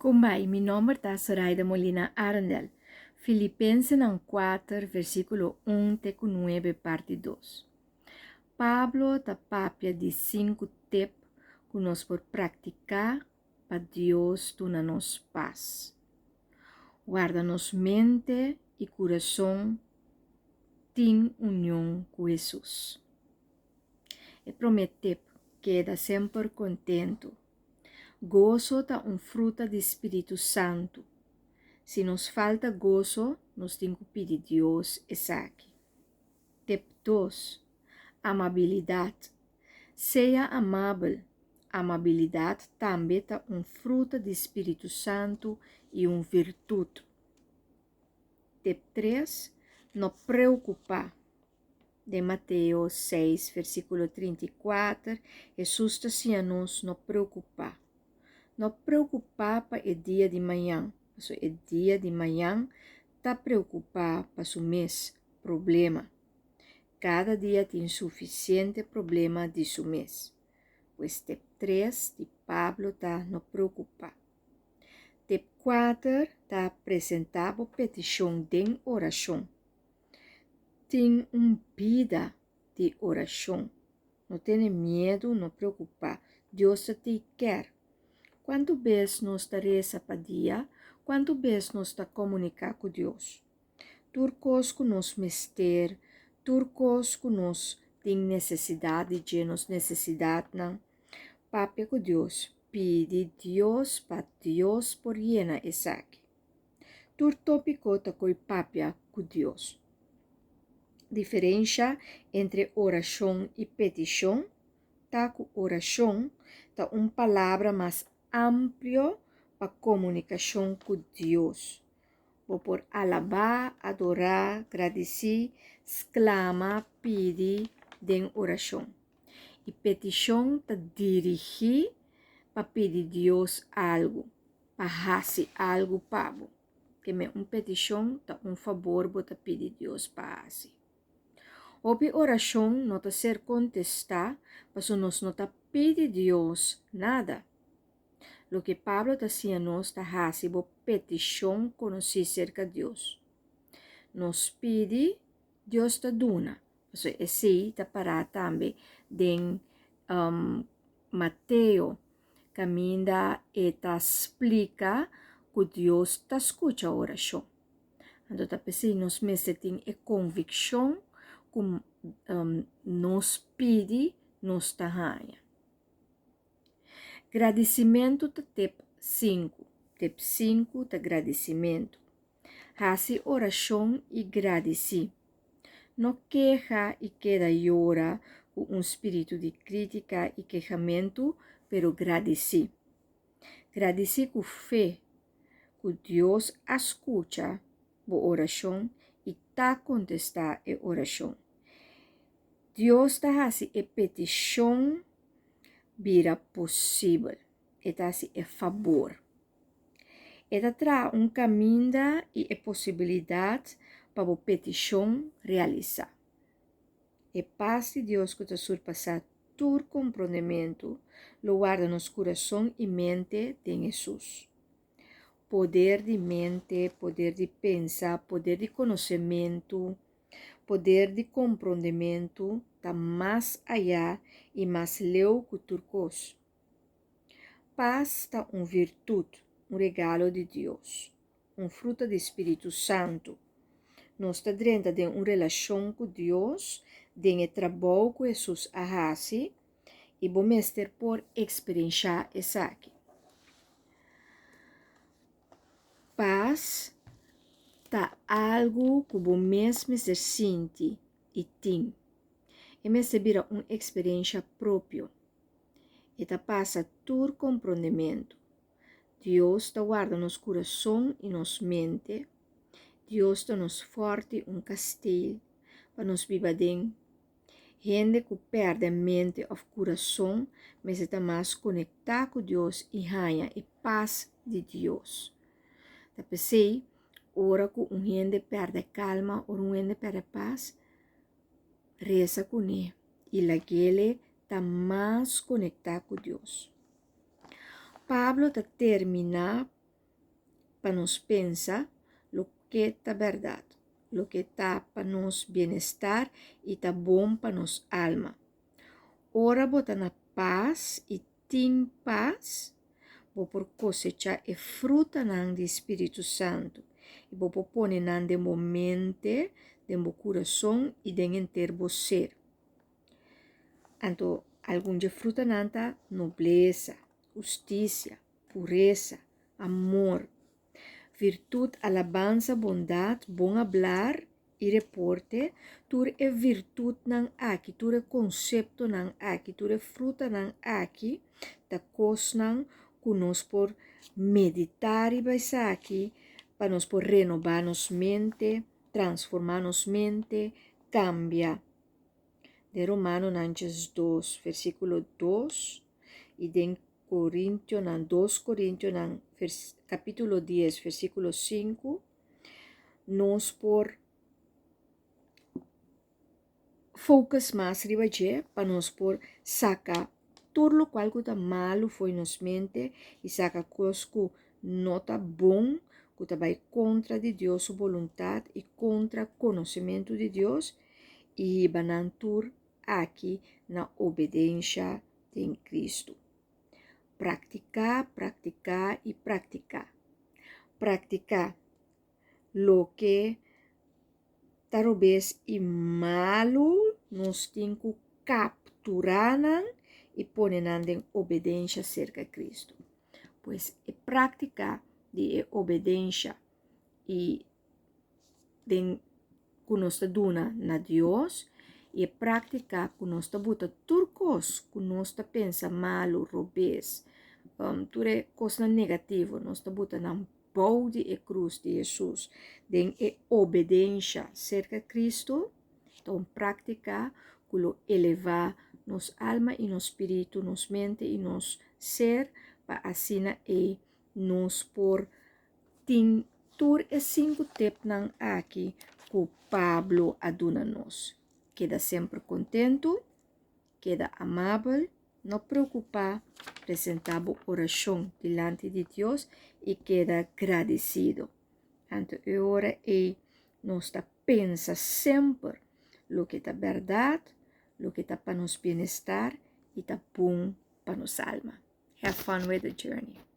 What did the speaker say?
Kumbai, mi nomber ta Soraida Molina Arendel. Filipensenan 4, versíkulo 1 te ku 9, parti 2. Pablo ta papia di sinku tep ku nos por praktiká pa Dios duna nos pas. Warda nos mente i kurason tin union ku Hesus. E promé tep, keda semper kontentu. Goso ta un fruta di spiritu santu. Si nos falta goso, nos tin ku pidi Dios esaki. Tep dos, Amabilidat. Sea amabel. Amabilidat tambe ta un fruta di spiritu santu i un virtut. Tep tres, No preokupá. Den Mateo seis, versíkulo 34, Hesus ta siña nos no preokupá. No preokupá pa e dia di mañan, pasobra e dia di mañan ta preokupá pa su mes problema. Kada dia tin sufisiente problema di su mes. Pues tep tres di Pablo ta no preokupá. Tep kuater ta presentá bo petishon den orashon. Tin un bida di orashon. No tene miedu, no preokupá. Dios ta take care. Kuantu bes nos ta resa pa dia? Kuantu bes nos ta komuniká ku Dios? Tur kos ku nos mester, tur kos ku nos tin nesesidat di dje, nos nesesidatnan, papia ku Dios, pidi Dios pa Dios por yena esaki. Tur tópiko ta koi papia ku Dios. Diferensha entre orashon i petishon ta ku orashon ta un palabra mas amplio pa komunikashon ku Dios. Bo por alabá, adorá, gradisí, sklama, pidi den orashon. I petishon ta dirigí pa pidi Dios algu. pa hasi algu pa bo. Keme un petishon ta un fabor bo ta pidi Dios pa hasi. Hopi orashon no ta ser kontestá pasobra nos no ta pidi Dios nada. Loke Pablo ta siña nos ta hasi bo petishon konosí serka Dios. Nos pidi, Dios ta duna. Pasobra esei ta pará tambe den Mateo kaminda e ta splika ku Dios ta skucha orashon. Anto ta p'esei nos mester tin e konvikshon ku nos pidi, nos ta haña. Gradisimentu ta tep sinku. Tep sinku ta gradisimentu. Hasi orashon i gradisí. No keha i keda yora ku un spiritu di krítika i kehamentu, pero gradisí. Gradisí ku fe ku Dios a skucha bo orashon i ta kontestá e orashon. Dios ta hasi e petishon bira posibel. E ta hasi e fabor. E ta traha un kaminda i e posibilidat pa bo petishon realisá. E pas di Dios ku ta surpasá tur komprondementu lo warda nos kurason i mente den Hesus. Poder di mente, poder di pensa, poder di konosementu, poder di komprondementu ta mas ayá i mas leu ku tur kos. Pas ta un virtut, un regalo di Dios, un fruta di spiritu santu. Nos ta drenta den un relashon ku Dios den e trabou ku Hesus a hasi i bo mester por eksperenshá esaki. Pas ta algu ku bo mes mester sinti i tin. E mester bira un eksperensha propio. E ta pasa tur komprondementu. Dios ta warda nos kurason i nos mente. Dios ta nos fòrti, un kastel pa nos biba den. Hende ku pèrdè mente òf kurason mester ta mas konektá ku Dios i haña e pas di Dios. Ta p'esei, ora ku un hende pèrdè kalma, ora un hende pèrdè pas, resa kuné i lag'el ta mas konektá ku Dios. Pablo ta terminá. pa nos pensa loke ta bèrdat, loke ta pa nos bienestar i ta bon pa nos alma. Ora bo ta na pas i tin pas, bo por kosechá e frutanan di spiritu santu i bo por pone nan den bo mente, den bo kurason i den henter bo ser. Anto algun dje frutanan ta noblesa, hustisia, puresa, amor, virtut, alabansa, bondat, bon hablar i reporte, tur e virtutnan aki, tur e konseptonan aki, tur e frutanan aki ta kosnan ku nos por meditá riba esaki pa nos por renobá nos mente, transformá nos mente, kambia. Den Romanonan 12, versíkulo 2 i den Korintionan, 2 Korintionan vers, kapítulo 10, versíkulo 5, nos por focus mas riba dje pa nos por saka tur lokual ku ta malu fo'i nos mente i saka kos ku no ta bon, ku ta bai kontra di Dios su boluntat i kontra konosementu di Dios i hiba nan tur aki na obedensha den Kristu. Praktiká, praktiká i praktiká. Praktiká loke ta robes i malu, nos tin ku kapturá nan i pone nan den obedensha serka Kristu. Pues e práktika di e obedensha i den ku nos ta duna na Dios i e práktika ku nos ta buta tur kos ku nos ta pensa malu, robes, tur e kosnan negativo nos ta buta nan bou di e krus di Hesus den e obedensha serka Kristu ta un práktika ku lo elevá nos alma i nos spiritu, nos mente i nos ser pa asina ei nos por tin tur e sinku tepnan aki ku Pablo a duna nos. Keda semper kontentu, keda amabel, no preokupá, presentá bo orashon dilanti di Dios i keda gradisido. Anto e ora ei nos ta pensa semper loke ta bèrdat, loke ta pa nos bienestar i ta bon pa nos alma. Have fun with the journey.